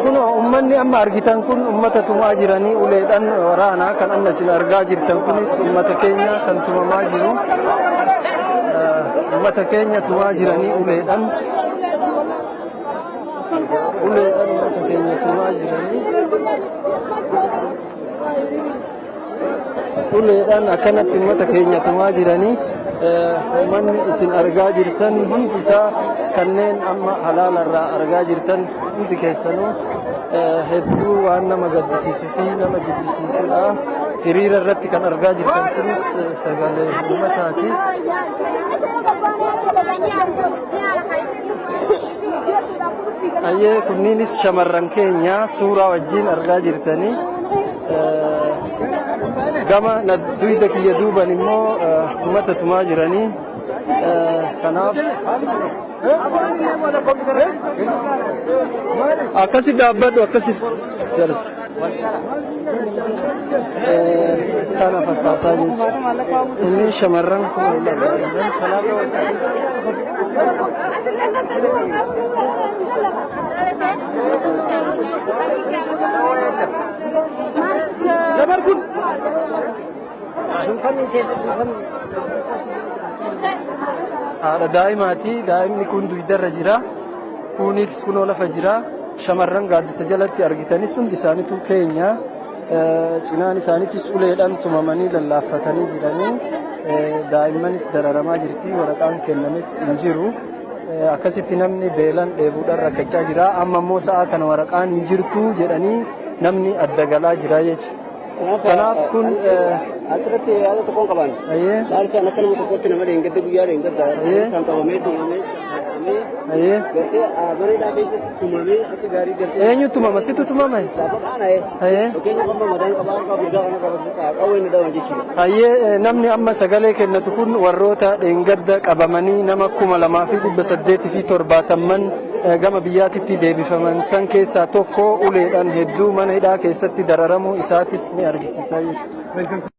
Kunoo uummanni amma argitan kun uummata tumaa jiranii uleedhaan waraanaa kan amma isin argaa jirtan kunis uummata keenya kan tumamaa jiru. Uummata keenya tumaa jiranii uleedhaan. Uleedhaan uummata keenya tumaa jiranii. Uleedhaan akkanatti uummata keenya tumaa jiranii uummanni isin argaa jirtan hundi isaa kanneen amma halaala irraa argaa jirtan hundi keessanuu hedduu waan nama gaddisiisuu fi nama jibbisiisudha. Hiriira irratti kan argaa jirtan kunis sagalee uummataati. Ayyee kunniinis shamarran keenya suuraa wajjin argaa jirtanii. Gama na duyda kiyya duuban immoo uummata tumaa jiranii. Kanaaf akkasi dhaabbadhu akkasi jarsi. Kana fakkaataa jechuudha. Inni shamarran kun haadha daa'imaati. Daa'imni kun dugdarra jira. Kunis kunoo lafa jira. Shamarran gaaddisa jalatti argitanis hundi isaaniitu keenya. Cinaan isaaniittis uleedhaan tumamanii lallaaffatanii jiranii. Daa'immanis dararamaa jirti. Waraqaan kennames hin jiru. Akkasitti namni beelan dheebuudhaan rakkachaa jira. Amma immoo sa'a kana waraqaan hin jirtu jedhanii namni adda galaa jira jechuudha. Kanaaf kun Asirratti yaada tokkoon qaban. Ayyee. Maal kan akka nama tokkotti nama dheengadda guyyaa dheengadda Ayyee. kan qabamee tumamee Ayyee. gartee bareedaa keessatti tumamee akka gaarii gartee. Eenyu tumama? Situ tumame? Gaafa qaana'ee. Ayyee. Fakkeenya amma madaan qabaa harkaa mirgaa kana qaba qawwee ni dhawan jechuudha. Hayyee namni amma sagalee kennatu kun warroota dheengadda qabamanii nama 2870 gama biyyaatitti deebifaman san keessaa tokko uleedhaan hedduu mana hidhaa keessatti dararamuu isaatis ni argisiisa jechuudha.